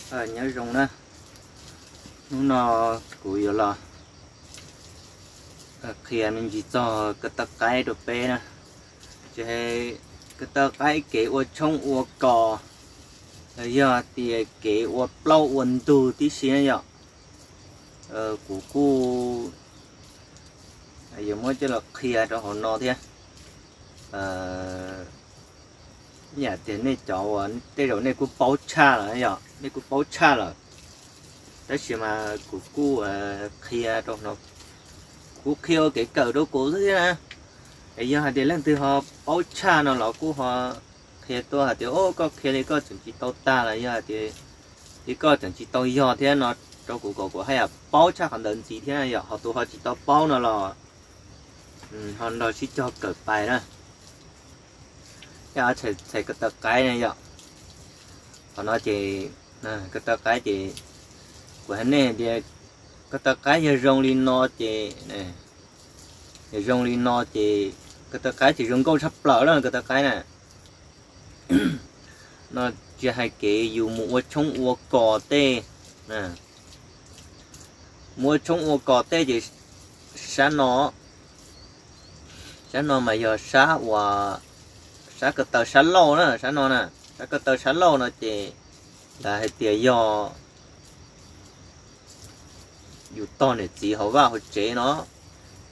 Nyob zoo na, hnub no kuv yuav los qhia me ntsis txog ko taw qaib rau peb na. Tsis hais ko taw qaib kev ua tshoob ua kos, los yog tias kev ua plaub ua ntug tib si na yom. Kuv kuj yuav muab coj los qhia rau hauv no thiab. Yam tias nej cov uas tej zaum nej kuj paub tshaj lawm yom, nej kuj paub tshaj lawm, tab sis mas kuv kuj qhia rau no, kuv qhia ua kev kawm rau kuv xwb thiab na. Es yog hais tias leej twg ho paub tshaj no los kuj ho qhia tuaj hais tias, o, koj qhia li koj tseem tsis tau tag los yog hais tias li koj tseem tsis tau yog thiab no rau kuv kom kuv haj yam paub tshaj qhov ntawd ntxiv thiab yom. Ho tus ho tsis tau paub no los ho nrog sib cog kawm pais na. Txhais ko taw qaib na yom. Qhov no ces ko taw qaib ces kuv hais nej tias ko taw qaib yog zoo li no ces, yog zoo li no ces ko taw qaib ces zoo nkauj tshaj plaws na ko taw qaib na. No tsis hais kev yus mus ua tshoob ua kos tej, mus ua tshoob ua kos tej ces sab no, sab no mas yog sab uas, sab ko taw sab laug na, sab no na, sab ko taw sab laug no ces lawv hais tias yog yus tog niam txiv hauv vaj hauv tsev no,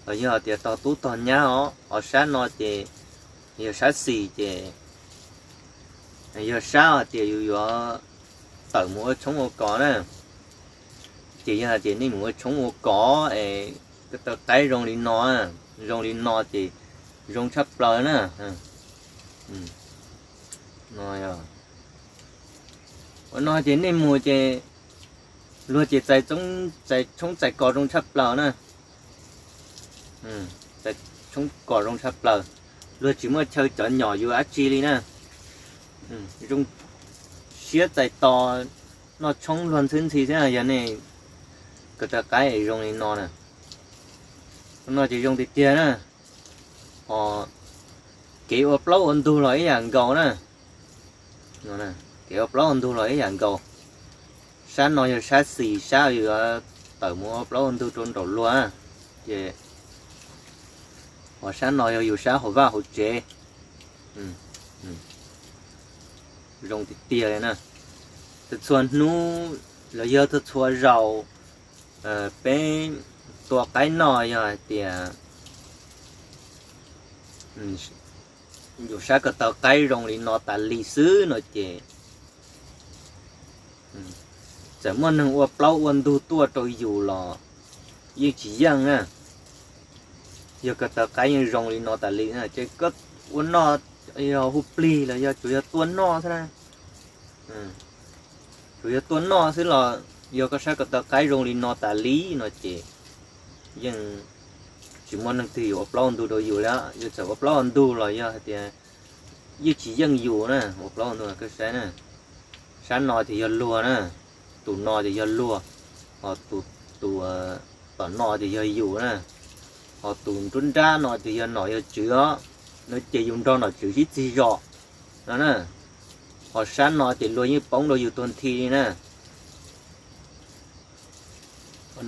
los yog tias tog tub tog nyab os. Ho sab no ces yog sab xis ces yog sab hais tias yus yuav tawm mus ua tshoob ua kos na. Ces yog hais tias nej mus ua tshoob ua kos es ko taw qaib zoo li no, zoo li no ces zoo tshaj plaws na. Ua no ces nej mus ces luag ces txais tshoob txais kos zoo tshaj plaws na. Txais tshoob kos zoo tshaj plaws, luag tsis muaj chaw cov nyom yus dab tsi li na. Zoo siab txais tos noj tshoob luag ntxhwb ntxhi thiab yog nej ko taw qaib zoo li no na. No ces zoo tiag tiag na. Ho kev ua plaub ua ntug los ib yam nkaus na. Kev ua plaub ua ntug los ib yam nkaus. Sab no yog sab xis, sab yuav tawm mus ua plaub ua ntug rau nraum luag, ces ho sab no yog yus sab hauv vaj hauv tsev. Zoo tiag tiag li na. Txhua txhua hnub los yog txhua txhua zaus peb tua qaib noj yog hais tias yus sab ko taw qaib zoo li no tas li xwb no ces txawm muaj neeg ua plaub ua ntug tuaj rau yus los yeej tsis yeej na. Yog ko taw qaib yeej zoo li no tas li na ces koj ua noj yog hu plig los yog tsuas yog tua noj xwb na. Tsuas yog tua noj xwb los yog koj sab ko taw qaib zoo li no tas li no ces yeej tsis muaj neeg twg yuav ua plaub ua ntug rau yus li. Yus txawm ua plaub ua ntug los yog hais tias yeej tsis yeej yus na, ua plaub ua ntug koj saib na. Sab no ces yog luag na, tus no ces yog luag, ho tus, tus tom no ces yog yus na, ho tus nruab nrab no ces yog nom yog tswv os, no ces yus nrog nom tswv sib txig zos no na. Ho sab no ces luag yeej poob rau yus tuag nthi li na.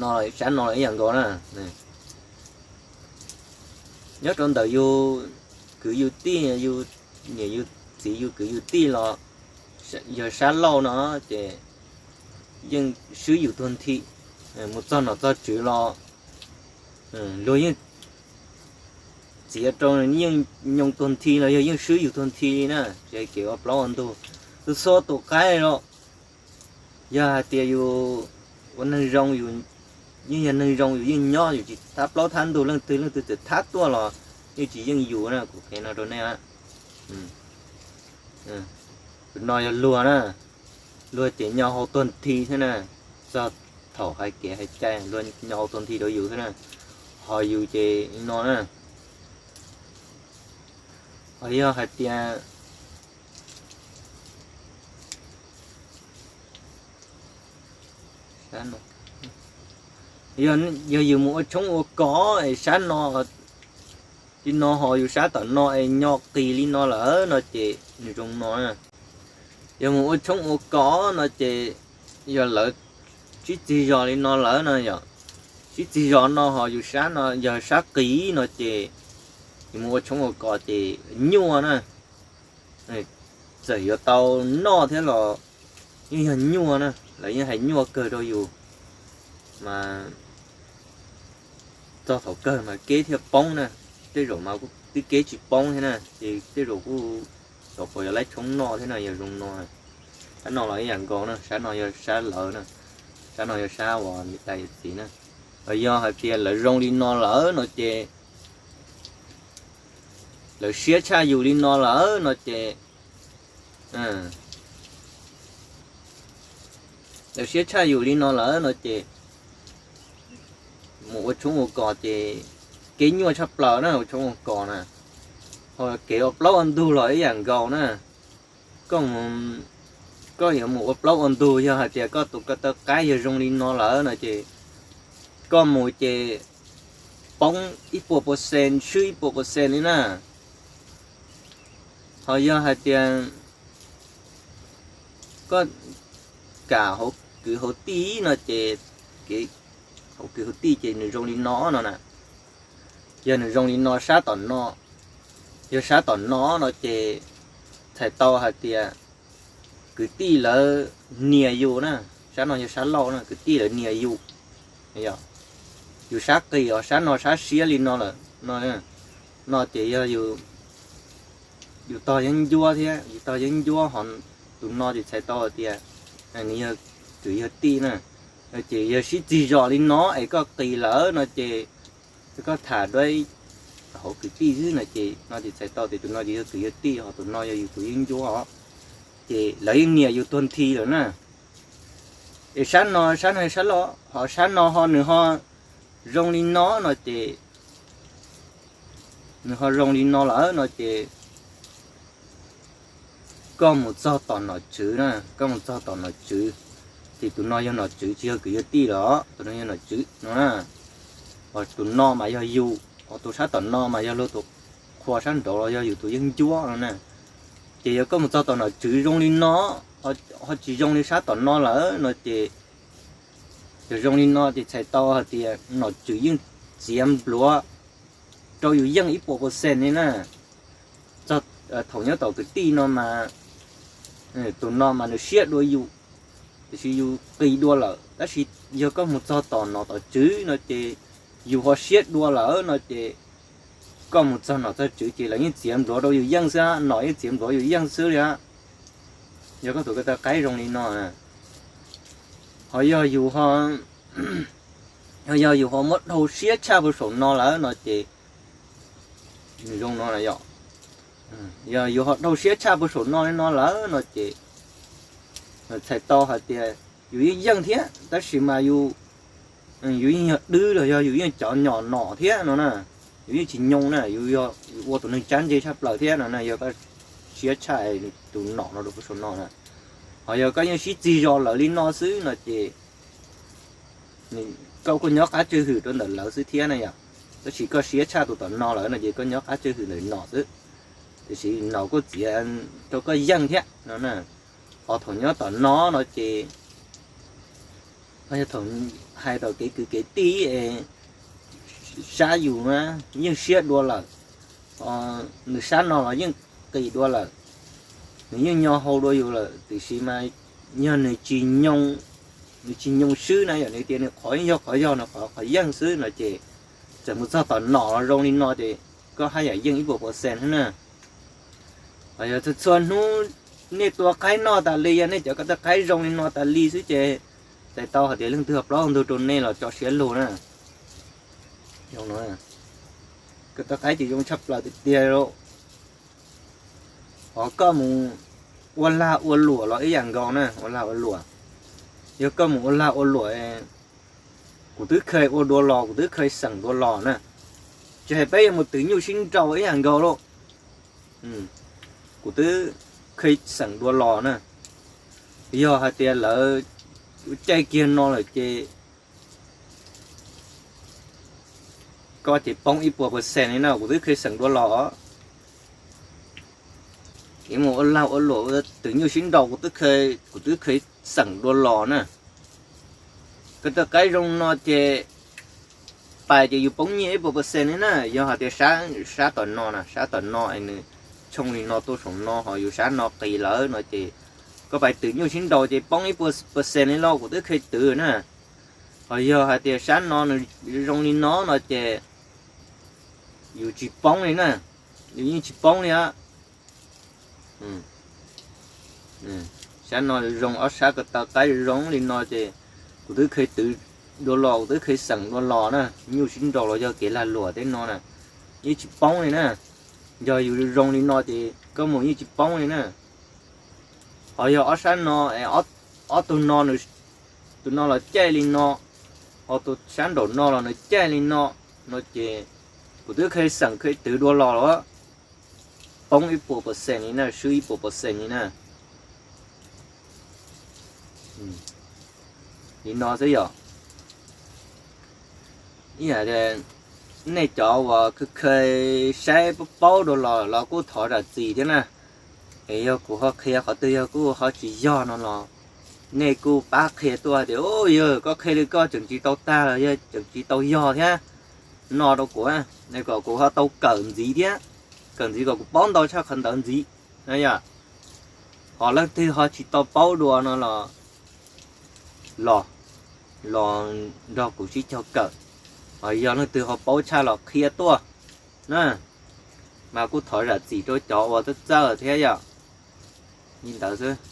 No sab no ib yam nkaus na. Nyob rau ntawm yus kwv yus tij, yus niam yus txiv yus kwv yus tij los yog sab laug no ces yeej swb yus tuag nthi. Mus txog nom txog tswv los luag yeej txiav rau yeej nyoo tuag nthi los yog yeej swb yus tuag nthi li na. Ces kev ua plaub ua ntug, txhua txhua tus qaib los yog hais tias yus ua neeg zoo, yus yeej yog neeg zoo, yus yeej nyob, yus tsis thab plaub thab ntug leej twg, leej twg txawm thab tuaj los yeej tsis yeej yus na. Kuv qhia no rau nej, tus no yog luag na, luag ces nyo hau tuag nthi thiab na. Txog thaum hais kev hais cai luag nyo hau tuag nthi rau yus thiab na. Ho yus ces no na, ho yog hais tias yog yus mus ua tshoob ua kos es sab no, li no ho yus sab tom no es nyo qis li no lawm no ces nws zoo no. Yog mus ua tshoob ua kos no ces Yog lawv sib txig zog li no lawm no yom, sib txig zog no ho yus sab no yog sab qis no ces yus mus ua tshoob ua kos ces nyuaj na. Txawm yuav tau noj thiab los yeej yog nyuaj na, lawv yeej hais nyuaj kawg rau yus mas txog thaum kawg mas keb thiaj poob na. Tej zaum mas kuj twb keb tsis poob thiab na, ces tej zaum kuj xyov puas yuav laib tshoob noj thiab no. Yog zoo no, sab no los ib yam nkaus na, sab no yog sab lawv na, sab no yog sab uas niam tais yawm txiv na. Yog hais tias lawv zoo li no lawm no ces, lawv siab tshaj yus li no lawm no ces, lawv siab tshaj yus li no lawm no ces mus ua tshoob ua kos ces keb nyuaj tshaj plaws na, ua tshoob ua kos na. Ho kev ua plaub ua ntug los ib yam nkaus na. Koj yuav mus ua plaub ua ntug, yog hais tias koj tus ko taw qaib yog zoo li no lawm no ces koj mus ces poob ib puas percent, swb ib puas percent li na. Ho yog hais tias koj kam hauv kwv hauv tij no ces, hauv kwv hauv tij ces nws zoo li no no na. Yog nws zoo li no sab tom no, yog sab tom no no ces txhais tau hais tias kwv tij lawv nias yus na. Sab no yog sab laug na, kwv tij lawv nias yus. Yus sab qis os, sab no sab siab li no lawm no, no ces yog yus tog yeeb ncuab thiab, yus tog yeeb ncuab ho tus no ces txhais tau hais tias nws yog kwv yog tij na. Ces yog sib txig zos li no es koj qis lawm no ces koj tham dua hauv kwv tij xwb no ces no ces txhais tau tias tus no ces yog kwv yog tij, ho tus no yog yus tus yeeb ncuab os. Ces lawv yeej nias yus tuag nthi lawm na. Es sab no, sab no sab laug, ho sab no ho nws ho zoo li no no ces, nws ho zoo li no lawm no ces koj mus txog tom nom tswv na, koj mus txog tom nom tswv, ces tus no yog nom tswv tsis yog kwv yog tij lawm, tus no yog nom tswv no na. Ho tus no mas yog yus, ho tus sab tom no mas yog luag tus qhua sab nraud los yog yus tus yeeb ncuab no na. Ces yog koj mus txog tom nom tswv zoo li no, ho tsis zoo li sab tom no lawm no ces, yog zoo li no ces txhais tau hais tias nom tswv yeej txiav npluav rau yus yeej ib puas percent li na. Thaum nyob tom kwv tij no mas, tus no mas nws siab dua yus, tiam sis yus qis dua lawm. Tab sis yog koj mus txog tom nom tom tswv no ces yus ho siab dua lawm no ces koj mus txog nom txog tswv ces lawv yeej txiav npluav rau yus yeej xwb, nom yeej txiav npluav yus yeej xwb li. Yog koj tus ko taw qaib zoo li no, ho yog yus ho, ho yog yus ho muab dhau siab tshaj puag saum no lawm no ces, nws zoo no yom, yog yus ho dhau siab tshaj puag saum no li no lawm no ces txhais tau hais tias yus yeej yeej thiab, tab sis mas yus, yus yeej yog dwb los yog yus yeej cov nyom nom thiab no na. Yus yeej tsis nyoo na, yus yog ua tus neeg tsab ntse tshaj plaws thiab no na. Yog koj siab tshaj tus nom no rau puag saum no na, ho yog koj yeej sib txig zos lawm li no xwb no ces koj kuj nyob qab tswj hwm rau ntawm lawv xwb thiab na yom. Tab sis koj siab tshaj tus tom no lawm no ces koj nyob qab tswj hwm ntawm nom xwb, tiam sis nom kuj txiav rau koj yeej thiab no na. Ho thaum nyob tom no no ces, yog thaum hais tau kev kwv kev tij, sab yus na yeej siab dua lawm, nws sab no los yeej qis dua lawm, nws yeej nyo hau dua yus lawm, tiam sis mas yog nws tsis, nws tsis nyoo swb na, yog nws tias nws qhov yog qhov yog nws qhov qhov yeej xwb no ces, txawm mus txog tom nom los zoo li no ces koj haj yam yeej ib puas percent xwb na. Yog txhua txhua hnub nej tua qaib noj tas li, yog nej cov ko taw qaib zoo li no tas li xwb ces txhais tau hais tias leej twg plaub ntug rau nej los tso siab lug na. Ko taw qaib ces zoo tshaj plaws tiag tiag li. Ho koj mus ua lag ua luam los ib yam nkaus na, ua lag ua luam. Yog koj mus ua lag ua luam, kuv twb kha ua dua los, kuv twb kha xeem dua los na. Tsis hais peb yuav mus twv nyuj sib nraus ib yam nkaus lauj, kuv twb kha xeem dua los na. Yog hais tias lawv caij kiag no lawm ces koj ces poob ib puas percent li na, kuv twb kha xeem dua los. Mus ua lag ua luam, twv nyuj sib nraus, kuv twb kha xeem dua los na. Ko taw qaib zoo no ces pais ces yus poob nyiaj ib puas percent li na. Yog hais tias sab tom no na, sab tom no es nws tshooj li no tuaj saum no ho yus sab no qis lawm no ces koj pais twv nyuj sib nraus ces poob ib puas percent li los kuv twb kheev twv na. Ho yog hais tias sab no nws zoo li no no ces yus tsis poob li na, yus yeej tsis poob li. Sab no zoo, ob sab ko taw qaib zoo li no ces kuv twb kheev twv dua los, kuv twb kheev xeem dua los na, nyuj sib nraus los yog kev lag luam tej no na, yeej tsis poob li na. Yog yus zoo li no ces koj mus yeej tsis poob li na. Ho yog ob sab no, ob tug no, tus no los caij li no, ho tus sab nraum no los nws caij li no, no ces kuv twb kheev xeem kheev twv dua los los poob ib puas percent li na, swb ib puas percent li na. Li no xwb yom. Nej cov uas kheev kheev saib paub dua los los kuj thov zam txim thiab na. Es yog kuv ho qhia qhov twg yog kuj ho tsis yog no los nej kuj pab qhia tuaj tias, yog koj qhia li koj tseem tsis tau tag los yog tseem tsis tau yog thiab no rau kuv, kom kuv ho tau kawm ntxiv thiab, kawm ntxiv kom kuv paub ntau tshaj qhov ntawd ntxiv. Yog ho leej twg ho tsis tau paub dua no los los, los nrog kuv sib cog kawm. Ho yog leej twg ho paub tshaj los qhia tuaj na, mas kuj thov zam txim rau cov uas txawj txawj thiab yom. Li ntawd xwb.